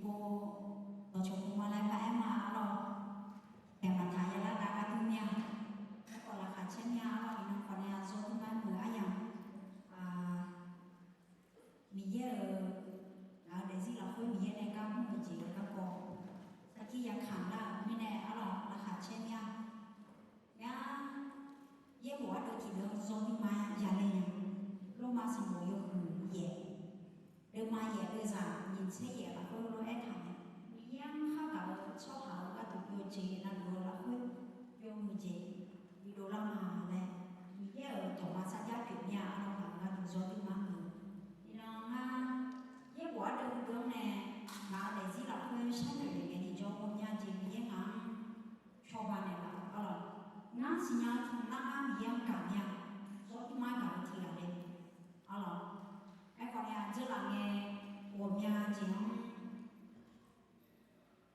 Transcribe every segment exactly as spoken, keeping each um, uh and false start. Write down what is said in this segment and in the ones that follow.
Bo dawqcawq pov ma laer paraer ma arlawr. Yaqmaqtaq yalar dav gar dur mir-a. Aerkhawf laqkhaq caer mir-a arlawr. Iqnan khawf nae-aq zawr dur ma muiq aryamq, Miqyaer-euq, ngaq-euq daefzir lafkhoer Miqyaer nae gar mr-eu jeq-eu garkawv sarkir yakamq lar-euq mirnae arlawr laqkhaq caer mir-a. Ngar yaerbof ardeuv tiqdeuv-anr zawr dur ma yale nya. Lormav sanqbof yawhuiq yaef, deuvma yaef deuvzaq nyiq tser yaef lafkhoer lof-aer taq mae. Miqyaer-anr khargaq-eu tsawrhaq-euq gharduq yawjeq navluf-eu lafkhoer yawmuiq jeq bidov lar ma laer, Miqyaer-euq dawqma sarjax pyeuf mir-a arlawr, ngaq-euq gharduq zawr dur ma muiq. Iqnan ngar yaerbof ardeuv deuv-anr nae ngaq-euq daefzir lafkhoer sharnoeq naeq ngae tiqjawr ghawqmya jeq Miqyaer ngaq-anr cawba naeqlaf arlawr. Ngar siqnya tmq nar ngar Miqyaer-anr gaq mir-a. Zawr dur ma gaq-eu tiq ghaq le arlawr. Aerkhawf nae-aq dzeurlaf ngae ghawqmya jeq-anr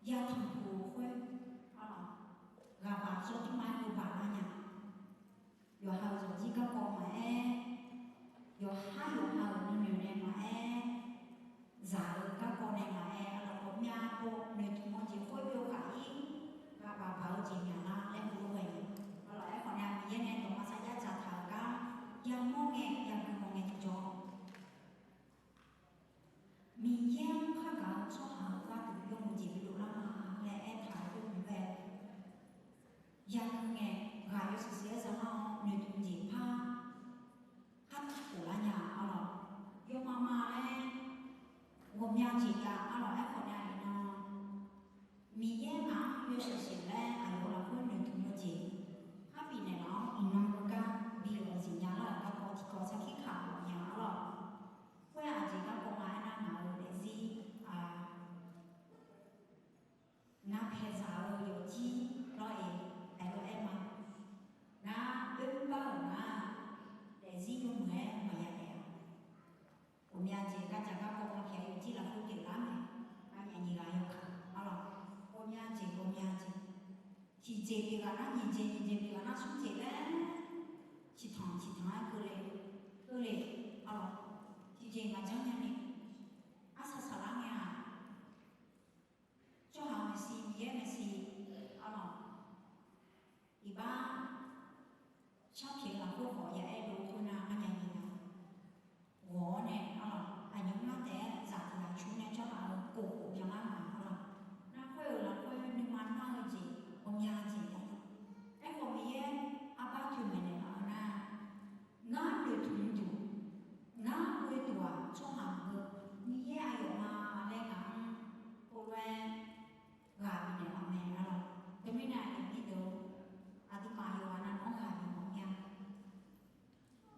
ya tanqpuq khoer arlawr, ghaqbaq zawr dur ma-aer heubaq lar nya. Yawqha-euq zawqjir garkawv maqaer, yawqhar yawqha-euq nuinoeq nae maqaer, zaq-eu garkawv nae maqaer, arlawr ghawqmya pov noeqtmq-eu jeq khoer byov khaq-ir, ghaqbaq baq-eu jeq myaqlar laer heulof-aer ghae-eu. Arlawr aerkhawf nae-aq Miqyaer nae dawqma sarjax dzaqtaq-euq gar yamawr ngae yagui haw ngae tiqjawr Miqyaer-anr khargaq-eu tsawrhaq-euq gharduq yawmuiq jeq bidov lar ma laer aertaq-euq khoer maqbae. Yagui ngae, ghaq yawshuif shuif-aer zanlar-awr noeqtmq jeq par khartaq khof lar nya arlawr. Yawma ma laer ghawqmya jeq jav arlawr. Aerkhawf nae iqnan Miqyaer ngaq-anr yawshuif shuif laer aqyawf lafkhoer noeqtmq-eu jeq par bifnaeq laf-awr iqnan heugar bi ghawq zifnya lar-euq garkawv tiqkawv sarkir kaq ghawqmya arlawr. Khoer-aq aqjeq garkawv ma aernar ngaq-euq daefzir ngar paeqzaq-eu yawqjir lawr-eq, aerlof-aer ma. Ngar oerbar-euq ngar daefzir yawmuiq-aer maqya daef-a. Ghawqmya jeq gardzaq garkawv ma pyaeq yawqjir lafkhoer pyeuflar mae. Arnyaf nyiq ghaq yawkaq arlawr. Ghawqmya jeq ghawqmya jeq, tiqjeq pyeuf ghaq nar nyiq jeq, nyiq jeq pyeuf ghaq nar smr jeq laer tiqtanq tiqtanq-aer keuvle keuvle arlawr. Tiqjeq maqjanr nyani arsaq saqlar ngae-aq, tsawrhaq maeqshi Miqyaer maeqshi arlawr. Iqbax sharpyaeq-eu lafkhoer khawf ya aer dov khoernar arnya nyiq nya ghawq-awr nae arlawr, aqnymr ngar taef-aer zaq tiq ghaq cur nae tsawrhaq-euq kof khof byanlar ma arlawr. Nar khoer-euq lafkhoer nuima nar-eu jeq ghawqmya jeq-a. Aerkhawf Miqyaer arbar toeqmaeq naeqlaf-eu nar, ngar noeqtmq duq, ngar ghoe duq-aq tsawrhaq maqngeur, Miqyaer aqyawf ma laer ngaq-anr povlof-aer ghaq bifnaeq laf mae arlawr. Teumirnae aqyuif aqnyir deuq-or, aqduimaf yawqghaq navluf-anr ghaq bifmawf mir-a.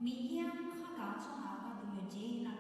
Miqyaer-anr khargaq-eu tsawrhaq-eu gharduq yawqjeq na